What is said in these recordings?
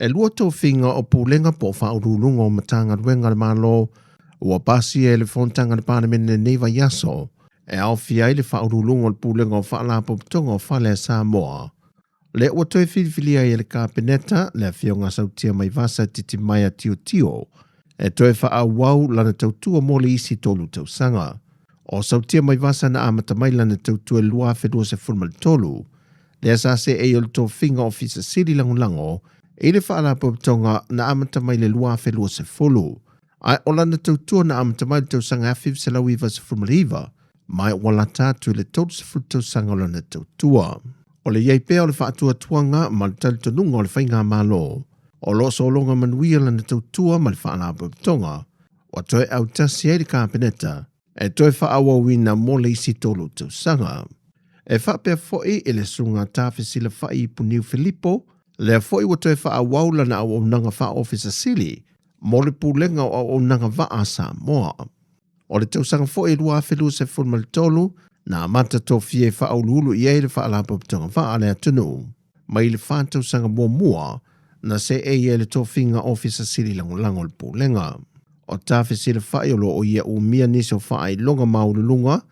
E lua tofiga o Pulega po o Faauluuluga o Matagaluega a le Malo ua pasia e le Fonotaga a le Palemene i lenei vaiaso, e aofia ai le Faauluuluga o le Pulega o Faalapotopotoga o Fale a Samoa, lea ua toe filifilia ai e le Kapeneta le Afioga a Sautia Maivasa Titimaea Tiotio e toe faaauau lana tautua mo le isi 3 tausaga. O Sautia Maivasa na amata mai lana tautua i le 2023, lea sa seei o le tofiga Ofisa Sili Lagolago i le Faalapotopotoga na amata mai le 2020, ae o lana tautua na amata mai le tausaga 1999, ma ua lata atu i le 30 tausaga o lana tautua. O le i ai pea o le faatuatuaga ma le talitonuga o le faigamalo, o lo o sologa manuia lana tautua ma le Faalapotopotoga, ua toe autasi ai le Kapeneta e toe faaauauina mo le isi 3 tausaga. E faapea foi i le susuga Tafesilafa'i Puniu Filipo, lea foi ua toe faaauau lana auaunaga faaofisa sili mo le Pulega o Auaunaga Vaa a Samoa. O le tausaga foi 2023 na amata tofia e faauluulu i ai le Faalapotopotoga Vaa a le atunuu, mai le 4 tausaga muamua na seei ai le tofiga Ofisa Sili Lagolago o le Pulega. O Tafesilafa'i o lo o ia umia nisi o faailoga maualuluga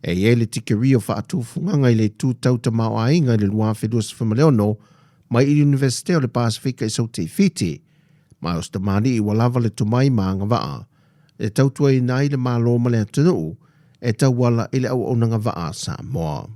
e i ai le tikeri o faatufugaga i le itu tau tamaoaiga i le 2026 mai i le Universite o le Pasifika i Saute i Fiti, ma o se tamalii ua lava le tomai ma agavaa e tautuaina ai le Malo ma le atunuu e tauala i le auaunaga vaa a Samoa.